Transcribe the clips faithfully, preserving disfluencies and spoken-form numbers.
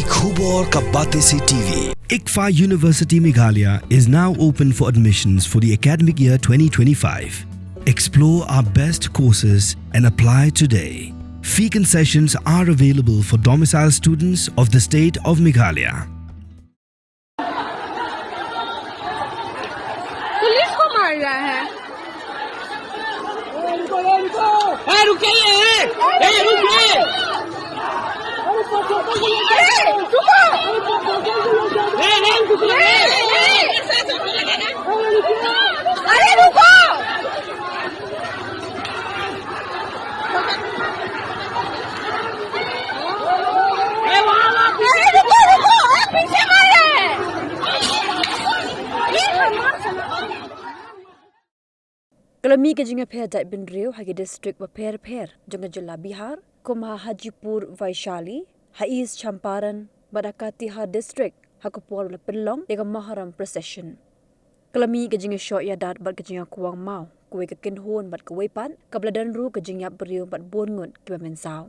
Khubor ka Batesi T V. ICFAI University Meghalaya is now open for admissions for the academic year twenty twenty-five. Explore our best courses and apply today. Fee concessions are available for domicile students of the state of Meghalaya. पुलिस को मार रहा है। ए, रुक जाइए, ए, ए, रुक जाइए। अरे, रुको। ए, नहीं, रुक जाइए। अरे, रुको। अरे, रुको, रुको, ए, पीछे मार रहे हैं। ये हमारा Ka la mih ka jingïapher jait bynriew ha ki district bapher bapher jong ka jylla Bihar, kum ha Hajipur Vaishali, ha East Champaran bad ha Katihar district, ha ka por ba la pynlong ïa ka Muharram procession. Ka la mih ka jingïashoh ïadat bad ka jingïakwah maw kawei ka kynhun bad kawei pat, kaba la don ruh ka jingïap briew bad bun ngut kiba mynsaw.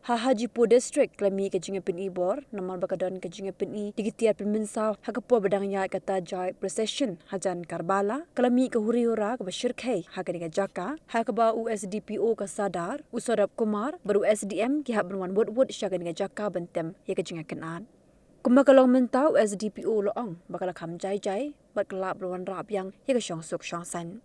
Ha Hajipur district ka la mih ka jingïapyni bor namar ba ka don ka jingïapyni ïa ki tiar pynmynsaw ha ka por ba dang ïaid kata jait procession hajan Karbala. Ka la mih ka huri hura kaba shyrkhei ha kane ka jaka, ha kaba u S D P O ka Sadar, u Saurabh Kumar bad u S D M ki hap ban wan wut wut sha kane ka jaka ban tem ïa ka jingïakynad. Kumba ka long mynta, u S D P O u la ong ba ka la kham jai jai bad ka lah ban wanrah biang ïa ka shongsuk shongsaiñ.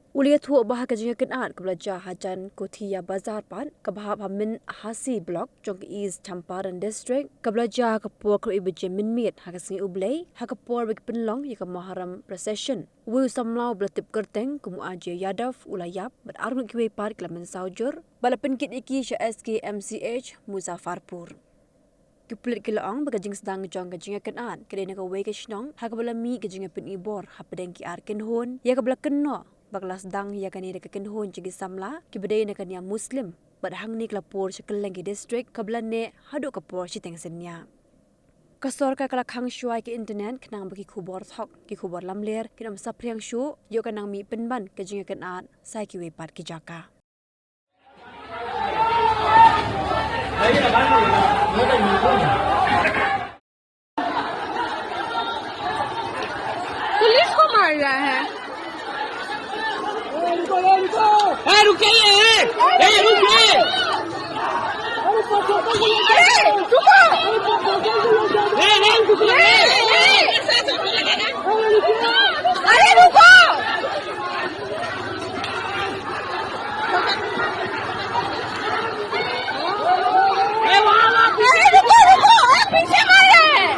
U la ïathuh ba ha ka jingïakynad kaba la jia hajan Kothia Bazar pat, kaba hap ha Mynhasi Block jong ka East Champaran District, kaba la jia ha ka por khatwei baje mynmiet ha ka sngi U Blei, ha ka por ba ki pynlong ïa ka Muharram procession. Uwei u samla uba la tip kyrteng kum u Ajay Yadav u la ïap bad arngut kiwei pat ki la mynsaw jur bad la pynkit ïa ki sha S K M C H Muzaffarpur. Ki pulit ki la ong ba ka jingsdang jong ka jingïakynad ka dei na kawei ka shnong ha kaba la mih ka jingïapyni bor hapdeng ki ar kynhun, ïa kaba la kynnoh ba ka la sdang ïa kane da ka kynhun jong ki samla kiba dei na ka niam Muslim, bad hangne ka la pur sha kylleng ki district kaba la neh haduh ka por shiteng synñia. Ka sorkar ka la khang shuwa ïa ka internet khnang ba ki khubor thok, ki khubor lamler kin ym saphriang shuh, ïoh ka nang mih pynban ka jingïakynad sa ïa kiwei pat ki jaka. पुलिस को मार रहा है। ए, रुक जाइए, ए, ए, रुक जाइए। अरे, रुको। ए, नहीं, रुक जाइए। अरे, रुको। अरे, रुको, रुको, ए, पीछे मार रहे हैं।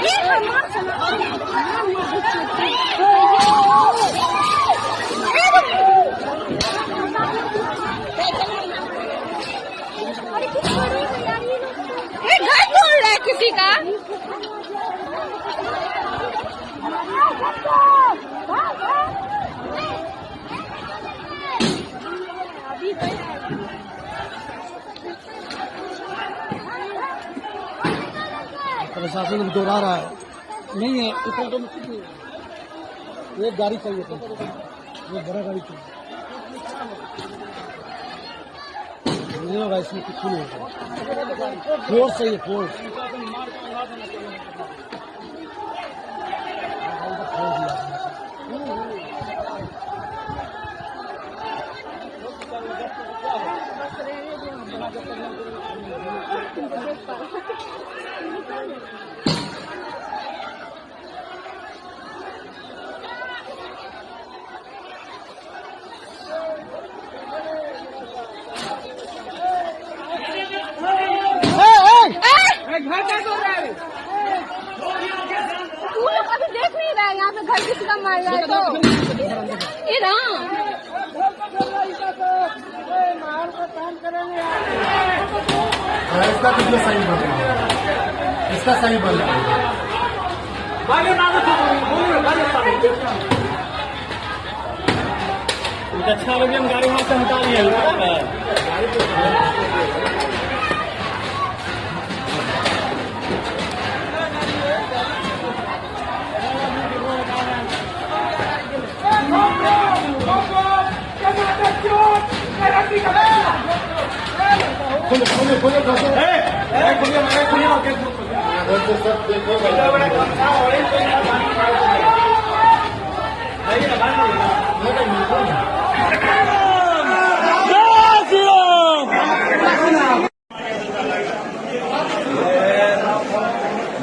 ये हमारा अरे, कुछ करो यार, ये लोग। ये घर तोड़ रहा है किसी का। प्रशासन को दौड़ा रहा है। नहीं है, ऊपर तो मुश्किल नहीं है। एक गाड़ी चाहिए था, वो बड़ा गाड़ी चाहिए। नहीं होगा, इसमें कुछ नहीं होगा। फोर्स चाहिए, फोर्स। तू लोग अभी देख नहीं रहा है यहाँ पे घर किसी का मार रहा है तो। ये रहा। हाँ, इसका वीडियो सही बन रहा है, इसका सही बन रहा है। अच्छा लगे, हम गाड़ी वहाँ से हटा लिए। खोलो, खोलो, खोलो, खोलो।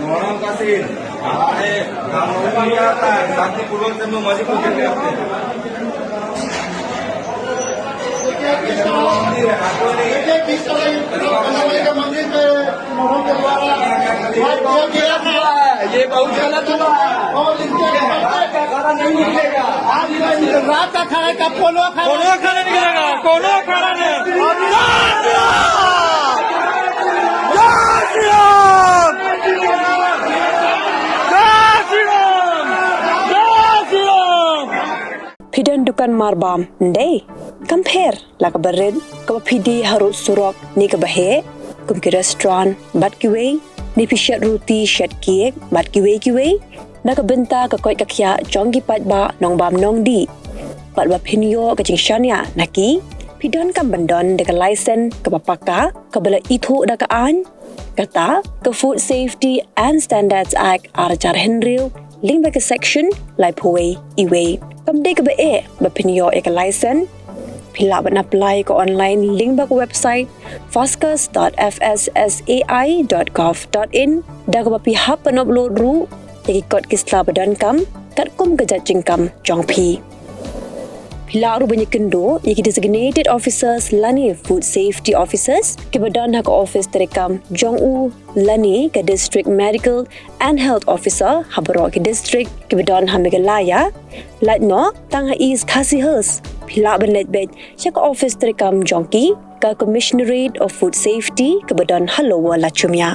मोहर्रम का सीन हमारे रामनवमी आता है, शांतिपूर्वक से हम लोग मस्जिद को करते हैं। मंदिर है, आपको नहीं। मंदिर पे मोहर्रम के द्वारा ये बहुत गलत हुआ है। और इनके खाना नहीं निकलेगा। आज रात का खाना का पोलो खाना, पोलो खाना निकलेगा, पोलो खाना नहीं। Phi don dukan marbam, ndei? Kam pher la kaba rit, kaba phi die harud surok ne kaba heh, kum ki restaurant bad kiwei, ne phi shet ruti, shet cake bad kiwei kiwei. Na ka bynta ka koit ka khiah jong ki paidbah nongbam nongdih, bad ba phin ïoh ka jingshaniah na ki, phi donkam ban don da ka license kaba paka, kaba la ithuh da ka aiñ, kata ka Food Safety and Standards Act ar hajar hynriew, lyngba ka section laiphew wei iwei. Kam dei kaba eh ba phin ïoh ïa ka license. Phi lah ban apply ka online lyngba ka website foscus dot F S S A I dot gov dot in, da kaba phi hap ban upload ruh ïa ki kot ki sla ba donkam katkum ka jait jingkam jong phi. Phi lah ruh ban ïakynduh ïa ki designated officers lane food safety officers kiba don ha ka office treikam jong u lane ka district medical and health officer ha baroh ki district kiba don ha Meghalaya. Lait noh tang ha East Khasi Hills, phi lah ban leit beit sha ka office treikam jong ki, ka Commissionerate of Food Safety kaba don ha Lower Lachumia.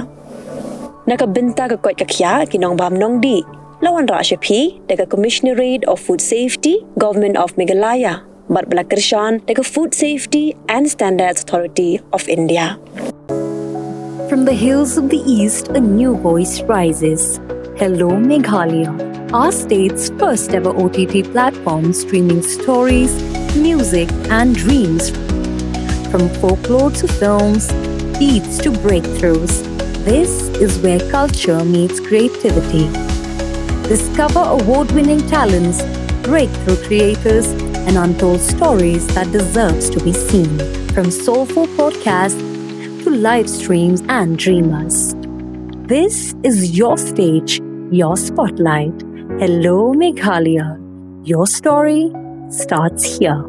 Na ka bynta ka koit ka khiah ki nongbam nongdih, la wanrah sha phi da ka Commissionerate of Food Safety, Government of Meghalaya, bad ba la kyrshan da ka Food Safety and Standards Authority of India. From the hills of the East, a new voice rises. Hello, Meghalaya, our state's first ever O T T platform, streaming stories, music, and dreams. From folklore to films, beats to breakthroughs, this is where culture meets creativity. Discover award winning talents, breakthrough creators, and untold stories that deserves to be seen. From soulful podcasts to live streams and dreamers, this is your stage, your spotlight. Hello, Meghalaya. Your story starts here.